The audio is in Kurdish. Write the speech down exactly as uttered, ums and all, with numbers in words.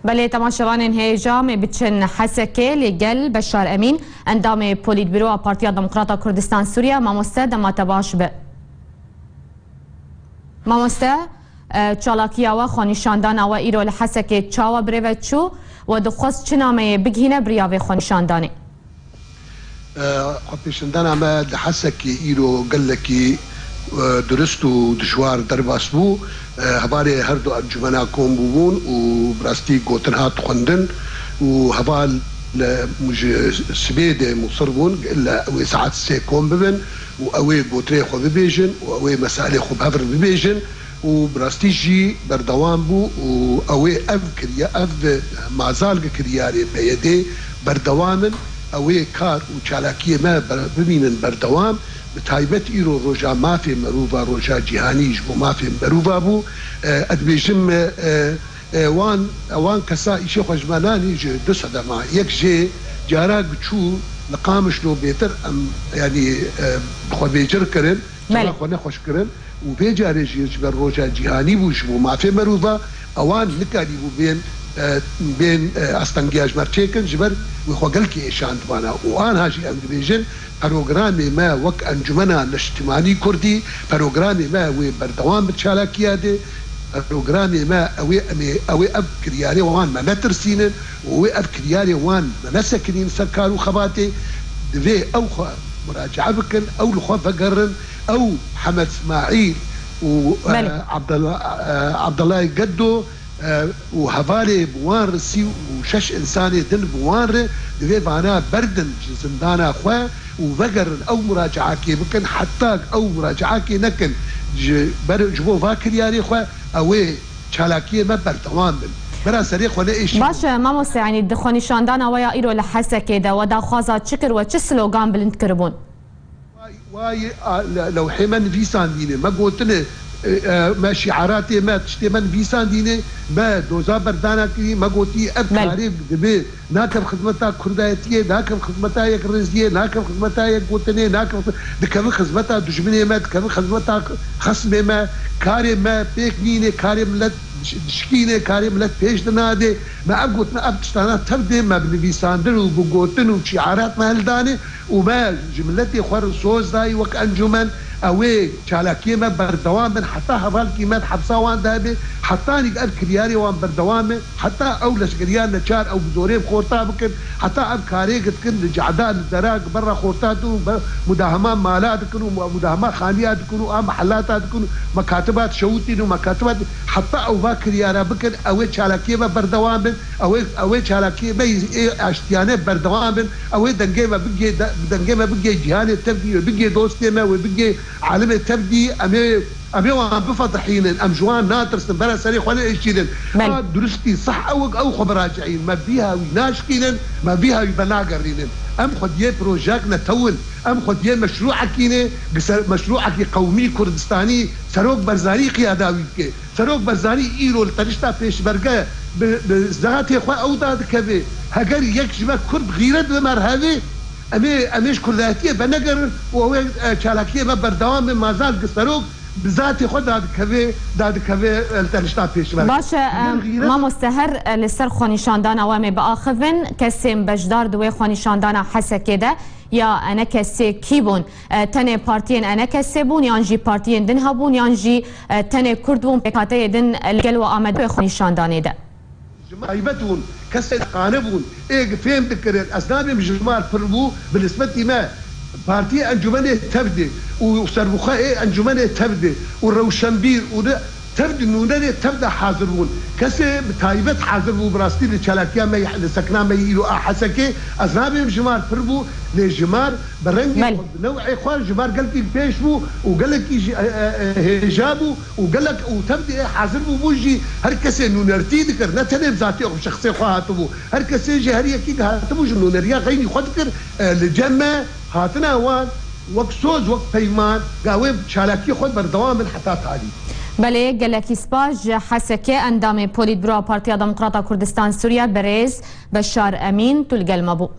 Belê, temaşevanên hêja, em ê biçin Hesekê, lê gel Beşar Emîn, endamê Polîtbîroya Partiya Demokrata Kurdistan Sûriye, mamoste, dema te baş be. Mamoste, e, çalakiya we, xwenîşandana we îro li Hesekê çawa birêve çû? We dixwest çi nameyê bigihîne bi riya vê xwenîşandanê? E, xwepêşandana me li Hesekê îro gelekî, e, durist û dijwar derbas bû. E, hevalê her du encûmena kom bûbûn û bi rastî gotin hat xwendin û heval li, ji sibê de musir bûn li wê saet sê kom bibin û ew ê gotinê xwe bibêjin û ew ê meselê xwe bi hev re bibêjin. û bi rastî jî berdewam bû û ew ê ev kiriya-, ev mazal kiryarê P Y D berdewam in, ew ê kar û çalakiyê me ber-, bimînin berdewam. Bi taybet îro roja mafê merûva, roja cîhanî ji bo mafê merûva bû. E, ez dibêjim, e, e, wan, wan kesa îşê xwe ji me nanî ji du sedema. Yek jê cara çû li Qamişlo bêtir em, yanî, e, xwe bêcir kirin. Belê. Cema xwe nexweş kirin û vê carê jî ji ber roja cîhanî bû ji bo mafê merûva, ewan nikarîbû bên, e, bên, e, astengiya ji me çêkin, ji ber wê xwe gelkî êşandibana. Û anha jî em dibêjin, programê me wek Encûmena Neştimanî Kurdî, programê me wê berdewam bi çalakiya de, programê me ew ê, em ê, ew ê ev kiryarê wan me netirsînin û wê ev kiryarê wan me nesekinîn ser kar û xebatê, divê ew xwe muracae bikin, ew li xwe vegerin, ew Hemed Smaîl û, e, Belê. Abdullah, e, Abdullah Geddo, e, û hevalê bi wan re sî û şeş însanê din bi wan re divê vana berdin ji zindana xwe û vegerin ew muracaakê bikin, heta ew muracaakê nekin ji ber, ji bo va kiryarê xwe, ew ê çalakiyê me berdewam bin. Bira serê xwe neêşînin. Baş e, mamoste, yanî di xwenîşandana we ya îro li Hesekê de we daxwaza çi kir, we çi slogan bilind kiribûn? Way, way, a, le-, lewhê me nivîsandîne, me gotine, e, e, me şiaratê me, tiştê me nivîsandîne, me doza berdana kirî, me gotî ev Belê. karê dibe, nakev xizmeta kurdayetiyê, nakev xizmeta yekrêziyê, nakev xizmeta yekgotinê, nakev xi-, dikevin xizmeta dijminê me, dikevin xizmeta xesmê me, karê me pêk nîne, karê milet diş-, dişkîne, karê milet pêş dinade. Me ev gotine, ev tiştana tev dê me bi nivîsandin û bi gotin û şiarat me hildane. û me ji miletê xwe re soz dayî wek encûmen, ew ê çalakiyê me berdewam bin, heta hevalkî me di hepsa wan de be, hetanî ev kiryarê wan berdewam e, heta ew leşkeriya neçar ew bi zorê bi xorta bikin, heta ev karê dikin li cehda, li dera, li berra xorta dikin û be-, mudahema mala dikin û mu-, mudahema xaniya dikin û a mehellata dikin û mekatibat şewitîn û mekatibat, heta ew va kiryara bikin, ew ê çalakiyê me berdewam bin, ew ê, ew ê çalakiyê me ê aştiyane berdewam bin. Ew ê dengê me bigê de-, dengê me bigê cîhanê tevdî, wê bigê dostê me, wê bigê alimê tevdî, em ê, em ê wan bifedihînin, em ji wan natirsin, bera serê xwe neêşînin. Belê. A duristî seh ew, ew xwe biraciîn, me vî hawî naşkînin, me vî hawî venagerînin. Em xwediyê projeyek netew in, em xwediyê meşrûekî ne, gi ser meşrûekî qewmî Kurdistanî Serok Barzanî qiyada wî dike. Serok Barzanî îro li tenişta pêşmerge bi, bi zatê xwe ew dadikeve. Heger yek ji me Kurd xîret bi me re hebe, em ê, em ê ji kurdayetiyê venegerin û ew ê, e, çalakiyê me berdewam be. Mazal gi serok bi zatê xwe dadikeve, dadikeve, e, li tenişta pêşmerge. Baş e, Heger em, xîret mamoste, her, e, li ser xwenîşandana we em ê biaxivin, kesên beşdar di wê xwenîşandana Hesekê de ya ENKSê kî bûn? E, tenê partiyên ENKSê bûn, yan jî partiyên din hebûn, yan jî, e, tenê Kurd bûn, pêkhateyê din, e, li gel we amade wê xwenîşandanê de? Ji me taybet bûn, kesên qane bûn, ê fêm dikirin. Ez nabêm jimar pir bû, bi nisbetî me partiyê encûmenê tevdê û serbixwe ê encûmenê tevdê û rewşenbîr û ne, Tev di nûnerê tev de hazir bûn. Kesê bi taybet hazir bû, bi rastî li çalakiya me, li sekna me îro a Hesekê, ez nabêm jimar pir bû, lê jimar bi rengê Belê. xwe, bi new'ê xwe jimar gelkî pêş bû û gelekî jî, e, e, e, hêja bû û gelek û tev de hazir bû, bû jî her kesê nûnertî dikir. Ne tenê bi zatê xwe, bi şexsê xwe hatibû. Her kesê jî her yekî hatibû ji nûneriya xeynî xwe dikir, e, li cem me. Hatina wan wek soz, wek peyman, ga wê çalakiyê xwe berdewam bin heta talî. Belê, gelekî spas ji Hesekê, endamê Polîtburo Partiya Demokrata Kurdistan Sûriye, birêz Beşar Emîn, tu li gel me bû.